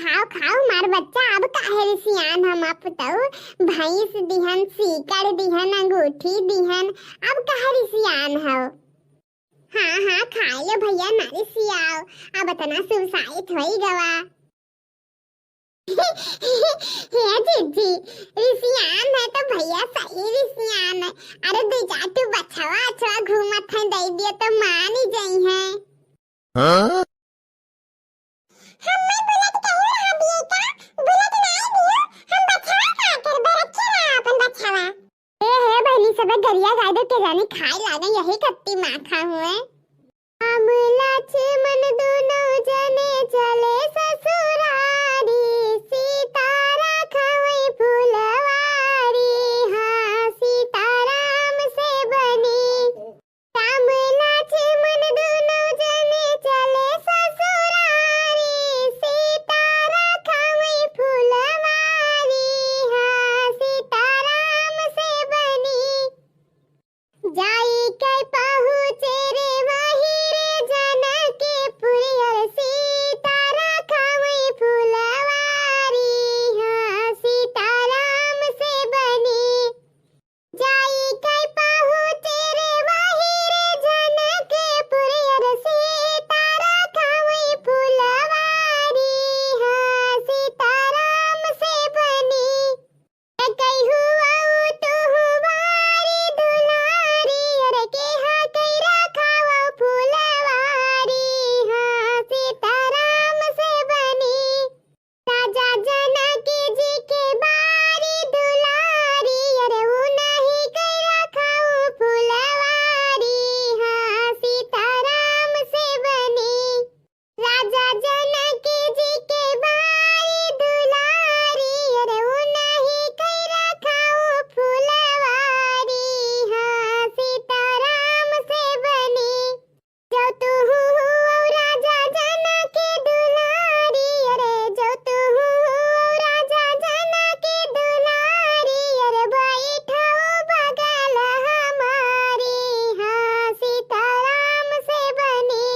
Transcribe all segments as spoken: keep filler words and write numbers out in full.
खाओ, खाओ, हमार बच्चा, अब काहे रिसियान हम आप तो? भैंस दिहन, सीकड़ दिहन, अंगूठी दिहन, अब काहे रिसियान हो? हाँ, हाँ, खाए लो भैया, ना रिसियाओ, अब इतना सुसाइत होई गवा। हे जीजी, रिसियान है तो भैया सही रिसियान है। अरे दू चार ठो बछवा अछवा घूमत है, दे दियो तो मान ही जाई है। हाँ? हम्मे बुलेट कहीं रहा दिए का? बुलेट नाई दियो, हम बछवा का करबे, रखे रहा अपन बछवा। ए हे बहिनी, सबे गरिया गाय दो के जानी खाए लागे, यही कत्ती माखा हुए। राम लक्ष्मण दुनो जने चले ससुरारी, सीता राखवई फुलवारी, हाँ सीताराम से बनी। राम लक्ष्मण दुनो जने चले ससुरारी, सीता राखवई फुलवारी, हाँ सीताराम से बनी। जाई के पहुँचे रे वही रे जनकपुर, अरे सीता राखवई फुलवारी, हाँ सीताराम से बनी। जाई के पहुँचे रे वही रे जनकपुर, अरे सीता राखवई फुलवारी, हाँ सीताराम से बनी। कई हुआ तू हुआरी दुलारी, अरे के हा कई राखावा फुलवारी, हाँ सीताराम से बनी। राजा जनक जी के बारी दुलारी, अरे उनही कई राखाऊ फुलवारी, हाँ सीताराम से बनी। राजा जनक जी के बारी दुलारी, अरे उनही कई राखाऊ फुलवारी, हाँ सीताराम से बनी। जो तू हो राजा जनक दुलारी, अरे जो तू हो राजा जनक दुलारी, अरे बैठो बगल हमारी, हाँ सीताराम से बनी।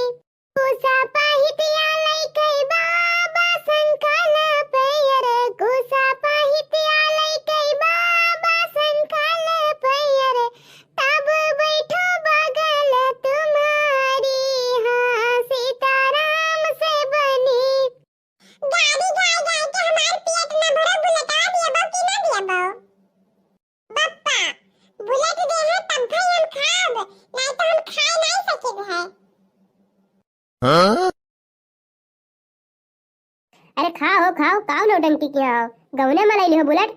कुसा पहितिया लइके बाबा संकल्प, अरे कुसा पहितिया लइके बाबा संकल्प, अरे तब बैठो बगल तुम्हारी, हाँ सीताराम से बनी। गाड़ी गाय गाय के हमार पेट न भरो, बुलेटवा दियबो कि ना दियबो? बप्पा, बुलेट दे है तब भाई हम खाब, नहीं तो हम खाए नहीं सकेब है। हाँ? अरे खाओ, खाओ, काऊ नौटंकी किया हो? गौने में लैली हो बुलेट?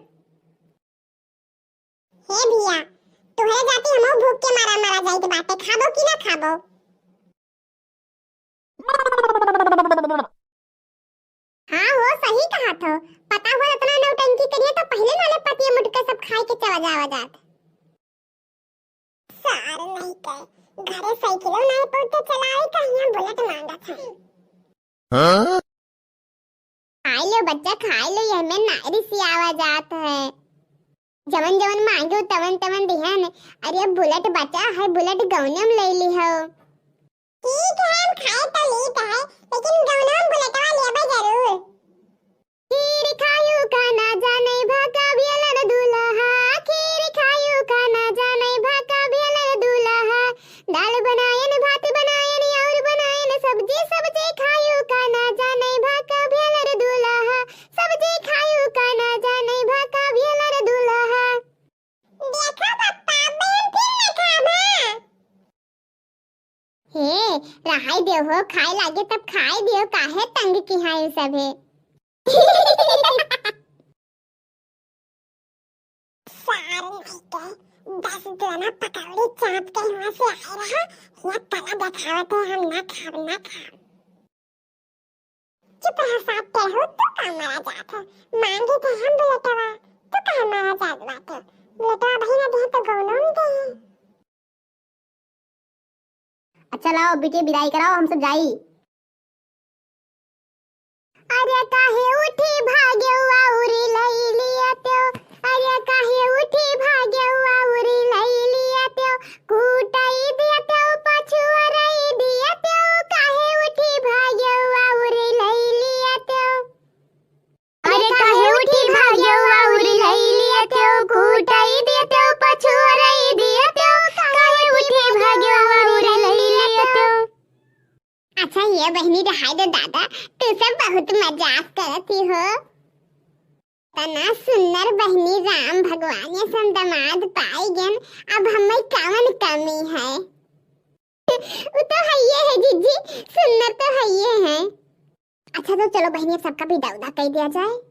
हे भैया, तोहरे जाति हमहू भूख के मारा मारा जाइत बाटे, खाबो कि ना खाबो? हाँ हो, सही कहत हो। पता हो इतना नौटंकी करिए तो पहले वाले पतिया मुटके सब खाए के चला जावा जात। सार नहीं के, घरे साइकिलो नहीं पहुंचे चलावे, कहिया बुलेट मांगत है। हाँ? खाए लो बच्चा, खाए लो, यह में ना रिसियावा जात है। जवन जवन मांगे तवन तवन दिहन। अरे बुलेट बचा है, बुलेट गौने में ले ली हो। ठीक है, हम खाए तो लीत है, लेकिन गौने में बुलेटवा लेबे जरूर। खीर खायू का ना जाने भा का भेलन दुल्हा, खीर खायू का ना जाने भा का भेलन दुल्हा। दाल बनायन, भात बनायन, और बनायन सब्जी, सब्जी खायू का ना जाने भा का भेलन दुल्हा, सब्जी खायू का ना जाने भा का भेलन दुल्हा। देखो पप्पा, अब हम फिर ना खाब, हाँ? हे, रहाई देव हो, खाए लागे तब खाए देव, काहे तंग किहा है सभे? सार नहीं के, दस दोना पकौड़ी चाट के यहाँ से आए रहा, ये तला देखावत है, हम ना खाब, ना खाब। चुप रह सात हो, तू का मारा जात है? मांगे थे हम बुलेटवा, तू काहे मारा जात बाटे? बुलेटवा भाई ना दे तो गौनो में दे। अच्छा लाओ, बिटिया विदाई कराओ, हम सब जाई। अरे काहे उठी भाग्यो आउरी लई लिया त्यो, अरे काहे उठी भाग्यो आउरी लई लिया त्यो, कूटाई दिया त्यो, पछुआ रई दिया त्यो, काहे उठी भाग्यो आउरी लई लिया त्यो। ये बहिनी, रहाई दे दादा, तू सब बहुत मजाक करत ही हो। तना सुन्नर बहिनी, राम भगवान यसन दमाद पाई गन, अब हमें कवन कमी है? वो तो हइये है जीजी, सुन्नर तो हइये है। अच्छा तो चलो बहिनी, अब सबका विदा उदा कइ दिया जाए।